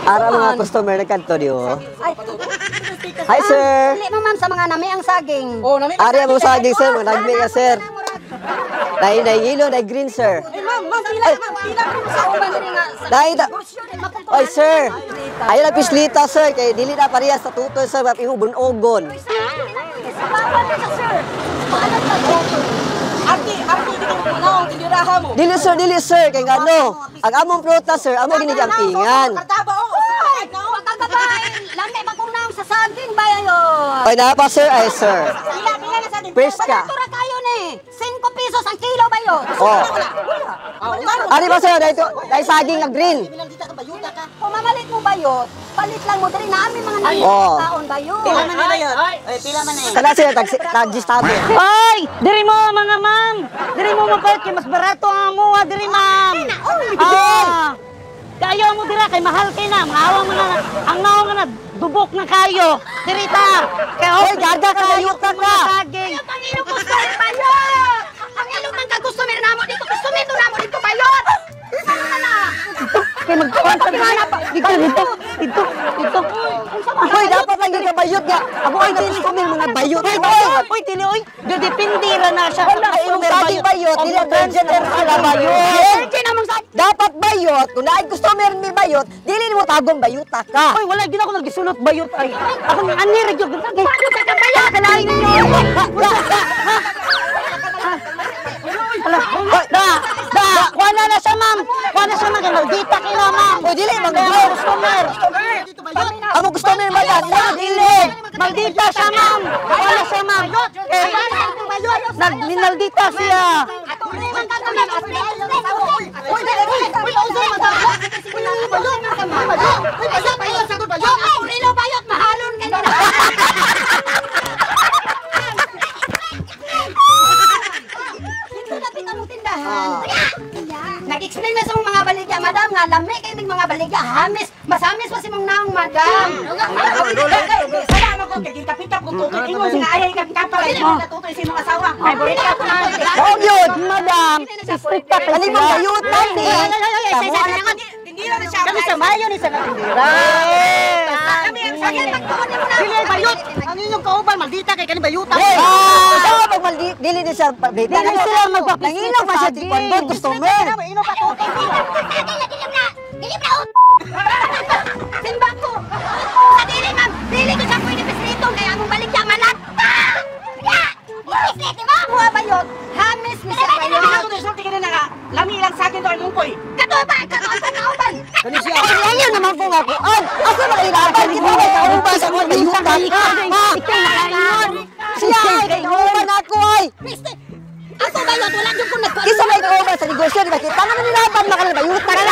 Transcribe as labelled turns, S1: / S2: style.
S1: Ara mga customer nagkanto diyo.
S2: Ay,
S1: Hi, sir.
S2: Dili mo ma'am sa mga nami ang saging.
S3: Oh, nami.
S1: Ari ang saging, sir, mga nagmi ka, sir. Dai dai yellow, dai green, sir.
S3: Ay, ma'am, ma'am, pila, ma'am, pila rin
S2: Sa uban diri nga.
S1: Dai da. Oy, sir. Ayo na pislita, sir, kay dili na parehas sa tutoy, sir, map imong bunogon.
S2: Bawal na siya, sir. Paano ka
S3: Ate, ate, dito mo muna ang tindiraha mo.
S1: Dili sir, dili sir, kay ngano? Ang among prutas, sir, amo gini ampingan.
S3: Kartaba, oh.
S2: Ay, pagkagabain. Lami man kung naong sa saging ba ayon.
S1: Oy, naa pa, sir, ay sir.
S3: Pila, pila na sa atin.
S1: Fresh ka.
S2: Barato ra kayo ni. 5 pesos ang kilo ba yun?
S1: Oh.
S3: Wala.
S1: Ari pa, sir, dai to, dai saging nga green.
S3: Bilang dita ka bayuta ka.
S2: Kung mamalit mo ba yun, palit lang mo diri na aming mga
S1: Oh.
S2: taon ba yun?
S3: Pila man na yun. Ay, pila man na yun.
S1: Kana sir, tag tag gistado.
S4: Ay, diri mo mga ma'am. Diri mo mapalit kay mas barato ang amuha diri, ma'am. Ah. Kayo mo dira kay mahal kay na, maawa mo na ang naong nga na dubok na kayo. Diri ta. Kay
S1: Hoy, gaga ka, bayuta ka.
S4: Saging.
S2: Ang ilong customer ba yun? Ang ilong man ka customer namo dito, customer to namo dito ba yun? Ano na na?
S4: Kay magkuhan sa dito dito dito dito.
S1: Hoy, dapat lang gyud ka bayot nga. Ako ay customer mga bayot.
S4: Hoy,
S1: Hoy,
S4: hoy, dili oy. Depende ra na siya.
S1: Ay, imong saging bayot, dili ang virgin ang sala bayot.
S2: Virgin among saging.
S1: Dapat bayot, kung naay customer mi bayot, dili nimo tagong bayuta ka.
S4: Hoy, wala gid ako nagisulot bayot ay. Ako ni ani ra gyud.
S2: Bayot ka bayot.
S4: Kalain ninyo. Ala, da, da, kuha na na siya, ma'am. Kuha na siya, ma'am. Kay maldita kayo, ma'am.
S1: Hoy, dili man
S4: Kaya
S1: gud.
S4: customer.
S1: Amo customer man yan, ila dili.
S4: Maldita siya, ma'am. Kuha na siya, ma'am. Eh, nagminaldita siya.
S2: Nag-explain na sa mga baligya, madam, nga lami kay mig mga baligya, hamis, masamis pa si mong naong, madam.
S3: Salamat ko kay gikapitap ko tutoy ingon nga ayay kang kapalay mo natutoy sa imong asawa. Kay burita ko na.
S1: Mao gyud.
S4: Madam, istrikta kayo
S1: Kani mong bayutan ni. Tamo na
S3: Tindira na siya.
S4: Kami sa mayo ni sa natindira.
S3: Kami ang saging.
S4: Dili bayot. Ang inyong kauban maldita kay kani bayuta.
S1: Hey! Ikaw pag maldi, dili ni siya dili
S4: Dili sila magpapislit
S1: Nangilong man
S4: sa
S1: siya
S4: saging.
S1: tikwan doon, customer.
S3: Ino pa tutoy.
S2: Simba ko! Sa dili, ma'am! Dili ko siya pwede pislitong kaya among baligya malata! Ya! Pislit mo! Mga bayot! Hamis ni siya
S3: Dili na
S2: bayot!
S3: ko sulti kini na nga. Lami ilang saging do ay mungkoy.
S2: Katuban! Katuban! Kauban!
S1: Kani siya. Ayaw naman po nga kuan. Asa man ilaban kita may kauban sa mga bayuta ka. Ha? Siya ay kauban ako ay.
S2: Piste! Ako bayot! Wala yung kung nagkuhan!
S1: Kisa may kauban sa negosyo, di ba kita nga nilaban makala bayuta ka.